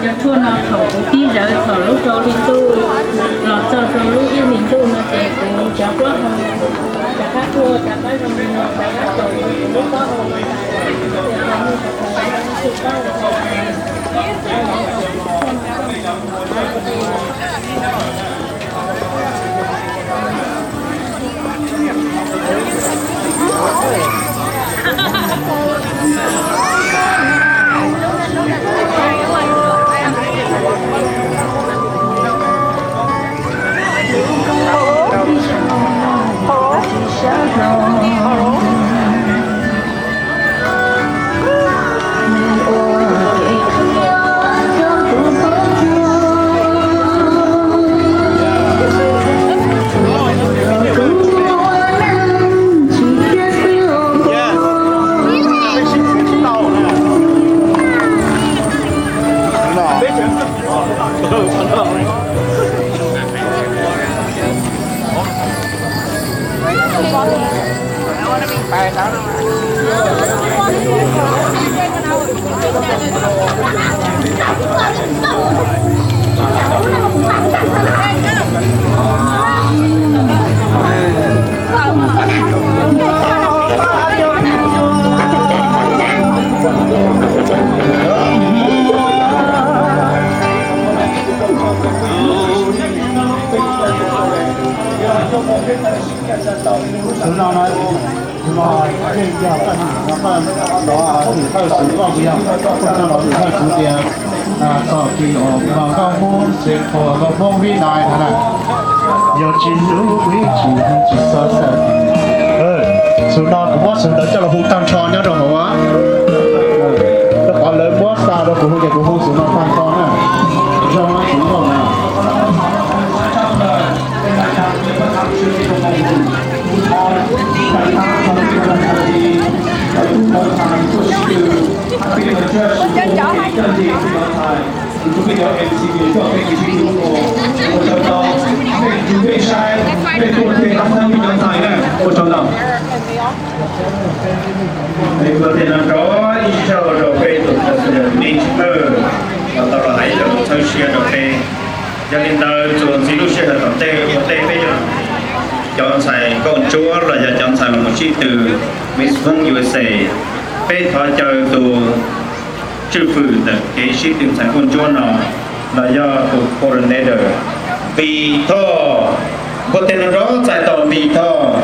Cov tshuaj no thaum kuv pib zawv thaum lub rau hli ntuj los txog rau lub ib hlis ntuj no ces kuv cov plaub hau rov qab tuaj rov qab zoo li no, rov qab tau kuv lub taub hau. Tus no na, tus no yeej yog paj no, paj no tus thawj xwv koj, yog koj pheej coj los tus thawj xwv tias txog kis uas nkauj Hmoob se qhua nkauj Hmoob vib nai no na, yog tsis hlub kuv yeej tsis tsis txhob xav. Xwm no kuv muab xwm ntawd coj los hu tag nrho nyob rau hauv, rau qhov lawv muab xa rau kuv hu ces kuv hu xwm no tag nrho na. Zoo xwm nkauj na. Ua tsaug ntau, mej tus mej saib, mej tuaj tej qab thawj mej cov ntxhais na, ua tsaug ntau. Mej tuaj tej no rov ib zaug rau peb tus thawj xwb mej tsis tawg, los tau los hais ib lo lus txhawb siab rau peb. Yog li ntawd txuas ntxiv lub sij hawm tom ntej ua ntej peb cov ntxhais nkauj ntsuab los yog cov ntxhais los mus sib tw Miss Hmoob U S A, peb thov caw tus tswj fwm ntawm kev sib tw ntxhais nkauj ntsuab no los yog tus coordinator Npis Thoj. Npuaj tej no rov txais tos Npis Thoj.